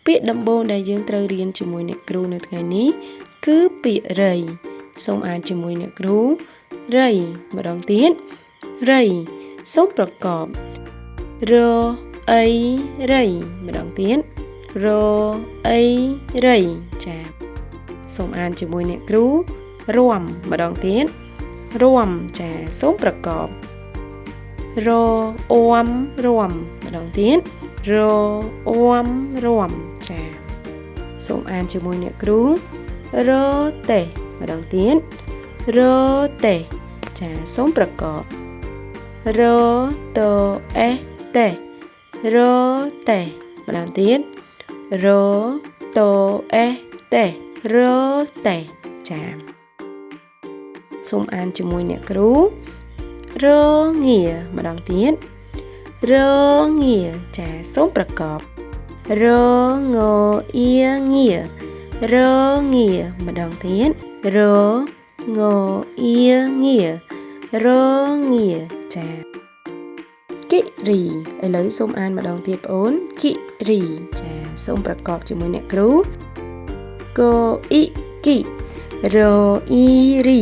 ពាក្យដំបូងដែលយើងត្រូវរៀនជាមួយអ្នកគ្រូនៅថ្ងៃនេះគឺពាក្យរៃសូមអានជាមួយអ្នកគ្រូរៃម្ដងទៀតរៃសូមប្រកបរអីរៃម្ដងទៀតរអីរៃចាសូមអានជាមួយអ្នកគ្រូរាំម្ដងទៀតរាំចាសូមប្រកបរអមរាំម្ដងទៀតរអមរាំចាសូមអានជាមួយអ្នកគ្រូរទេម្ដងទៀតរទេចាសូមប្រកបរតអេតេរទេម្ដងទៀតរតអេតេរទេចាសូមអានជាមួយអ្នកគ្រូរងាម្ដងទៀតរងាចាសូមប្រកបរងអៀងារងាម្ដងទៀតរងអៀងារងាចាគិរីឥឡូវសូមអានម្ដងទៀតបងអូនគិរីចាសូមប្រកបជាមួយអ្នកគ្រូកអ៊ីគិរអ៊ីរី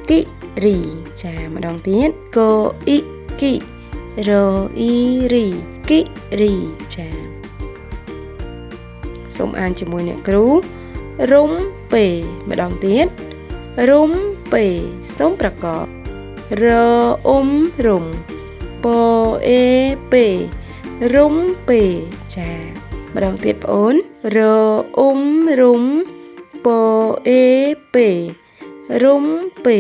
គិរីចាម្ដងទៀតកអ៊ីគិរអ៊ីរីគិរីចាសូមអានជាមួយអ្នកគ្រូរុំពេម្ដងទៀតរុំពេសូមប្រកបរអ៊ុំរុំពអេពេរុំពេចាម្ដងទៀតបងអូនរអ៊ុំរុំពអេពេរុំពេ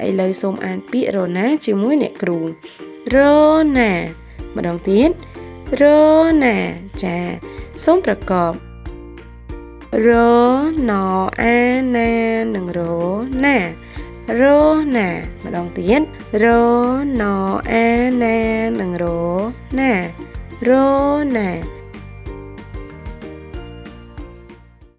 ឥឡូវសូមអានពាក្យរណាជាមួយអ្នកគ្រូរណាម្ដងទៀតរណាចាសូមប្រកបរណអាណានិងរណារណាម្ដងទៀតរណអាណានិងរណារណា